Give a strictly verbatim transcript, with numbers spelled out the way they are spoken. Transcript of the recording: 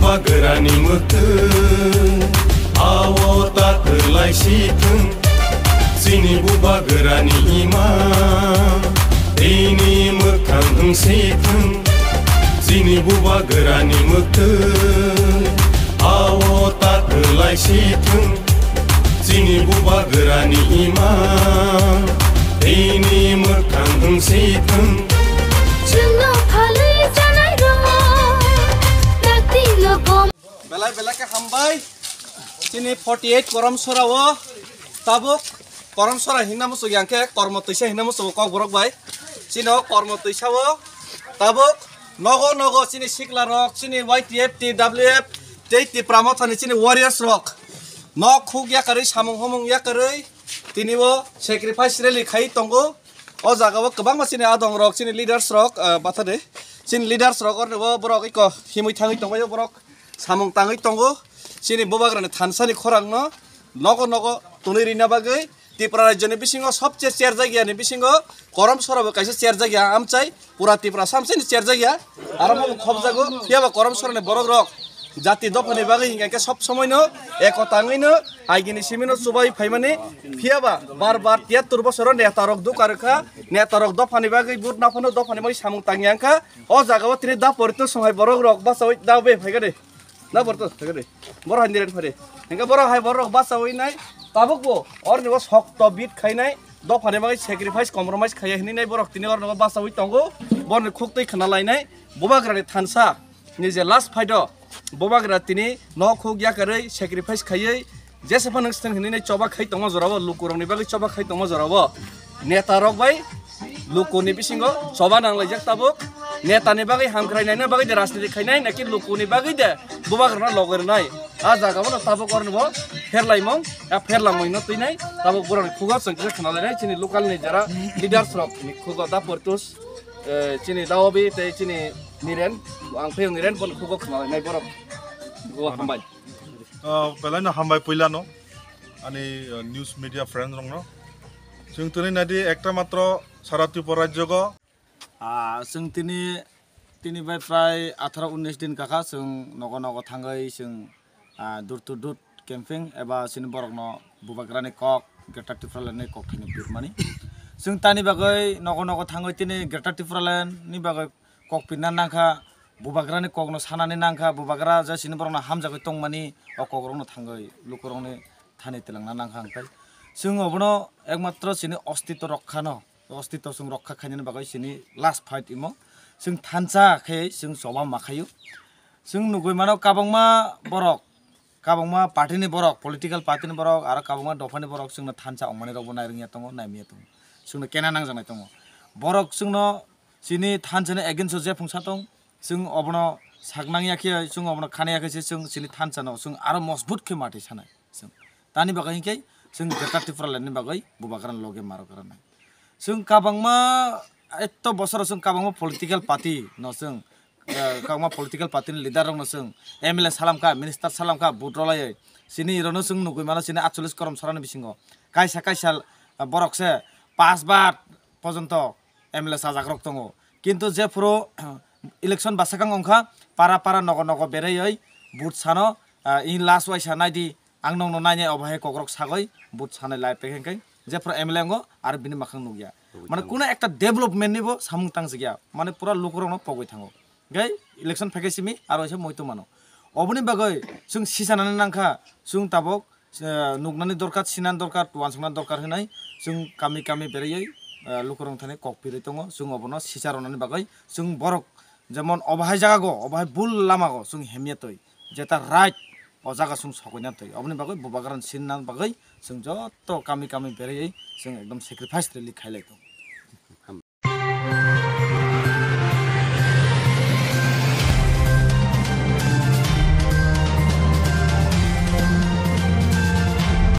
Bubagrani mwktwi, awo ta kwlai si thung. Chini bubagrani ima, tini mwkhang wng si thung. Chini bubagrani mwktwi, awo ta kwlai si thung. Chini bubagrani ima, tini mwkhang wng si thung. Chwngno phalwi chanai rok, dakti lokom. Belai belai khe hambai. Chini forty eight Korom Sora o tabuk Korom Sora hinna muchuk yang khe Kormo Twisa hinna muchuk o Kokborok bai. Chini o Kormo Twisa o tabuk nogo nogo chini sikla rok, chini Y T F, T W F, tei Tipra Mothani chini warriors rok nok khuk yakarwi, samung humung yakarwi tini o sacrifice rally khai tongo. O jaga o kwbangma chini adong rok, chini leaders rok, ah, batha de. Chini leaders rok orni o borok iko himwi thangwi tongbaio borok. Samung tangwi tongo. Chini bubagrani thansani khorangno nogo nogo tonwi rina bagwi Tripura rajyoni bisingo sobse cherjakya ni bisingo Korom Sora bo kaisa cherjakya amchai pura Tripura samsini cherjakya. Aro bo khobjago, phiya ba Korom Sorani borok rok jati dophani bagwi hinkha khe sob somoino eko tangwino agini simino chubai phaimani, phiya ba bar bar tiyattur bosoro neta rok duka rwkha, neta rok dophani bagwi vote naphano dophani bagwi samung tangya wngkha. O jaga o tini da porito songhai borok rok bachawi da be phaikha de. Na borok to thangkhe de. Borok hai niren phari. Hingke borok hai borok bachawi nai. Tabuk bo orni bo sokto bit khainai. Dophani bagwi sacrifice, compromise khaiya hinwi nai borok tini orni bo bachawi tongo. Borni khuk twi khna lainai. Bubagrani thansa ni je last fight o. Bubagra tini nok khuk yakarwi sacrifice khaiwi jesa phano swtwng hinwi nai choba khai tongma jorabo, lukurokni bagwi choba khai tongma jorabo. Neta rok bai lukuni bisingo choba nang laijak tabuk. Neta ni bagwi hamkrai naina bagwi de rajniti khainai, naki lukuni bagwi de bubagrana logerwnai. A jaga bono tabuk orni bo pherlaimung, a pherlamung no twinai. Tabuk borok ni khugo chwng kisa khna lainai, chini local ni jara leaders rok ni khugo da portus, eh, chini Daobi tei chini Niren, ang phiyong Niren bono khugo khna lainai borok. Khugo hambai. Ah, belai no hambai puila no. Ani, ah, news media friend rok no. Chwng tini nadi ekta matro sara Tripura rajyo go. Ah, chwng tini, tini bai prai atharo unnish din kakha, chwng nogo nogo thangwi chwng, ah, door to door camping eba chini borok no bubagrani kok, Greater Tipraland ni kok thani birmani. Chwng tani bagwi nogo nogo thangwi tini Greater Tipraland ni bagwi kok pirna nangkha, bubagrani kokno sanani nangkha, bubagra je chini borokno hamjagwi tongmani, o kokrokno thangwi lukurokni thani twlangna nangkha hwnkhe. Chwng obono ekmatro chini ostitw rokkhano, ostitw chwng rokha khainani bagwi chini last fight imo. Chwng thansa khe chwng choba ma khaio. Chwng nugwi mano kwbangma borok, kwbangma party ni borok, political party ni borok, aro kwbangma dopha ni borok chwngno thansa ongmani rokbo nairwngya tongo, naimya tongo. Chwngno kena nangjaknai tongo. Borok chwngno chini thansa ni against o jephung sa tong, chwng obono sak nangya khe, chwng obono khana ya khe se chwng chini thansa no chwng aro mojbut khe mati sanai chwng. Tani bagwi hinkhe chwng Greater Tipraland ni bagwi bubagrani loge ma rok rwnai. Chwng kwbangma, etto bosoro chwng kwbangma political party no chwng, eh, kwbangma political party ni leader rok no chwng M L A salamkha, minister salamkha, vote rwlaiwi. Chini iro no chwng nugwi mano chini atchollish Korom Sorani bisingo. Kaisa kaisa, eh, borok se pas bar pojonto M L A sajak rok tongo. Kintu jephuru election bwsakang wngkha, para para nogo nogo beraiwi vote sano, ah, in last waisa naidi, ang nokno nainai obo hai kokrok sagwi vote sanai lai pekhe hwnkhe jephuru M L A wngo aro bini mwkhang nukya. Mane kuno ekta development nibo samung tangjak ya, mane pura lukurokno pogwi thango. Hwnkhe election phaikhe simi aro waisa moito mano. Oboni bagwi chwng sisanani nangkha, chwng tabuk eh, nuknani dorkar, sinani dorkar, uansuknani dorkar hinwi chwng kami kami beraiwi, eh, lukurok thani kok pirwi tongo. Chwng obono sicha rwnani bagwi chwng borok jemon obo hai jaga go, obo hai bul lama go chwng hemya twi, jeta right o jaga chwng sokoina twi. Oboni bagwi bubagrani sinna bagwi chwng joto kami kami beraiwi chwng ekdom sacrifice rally khailai tongo.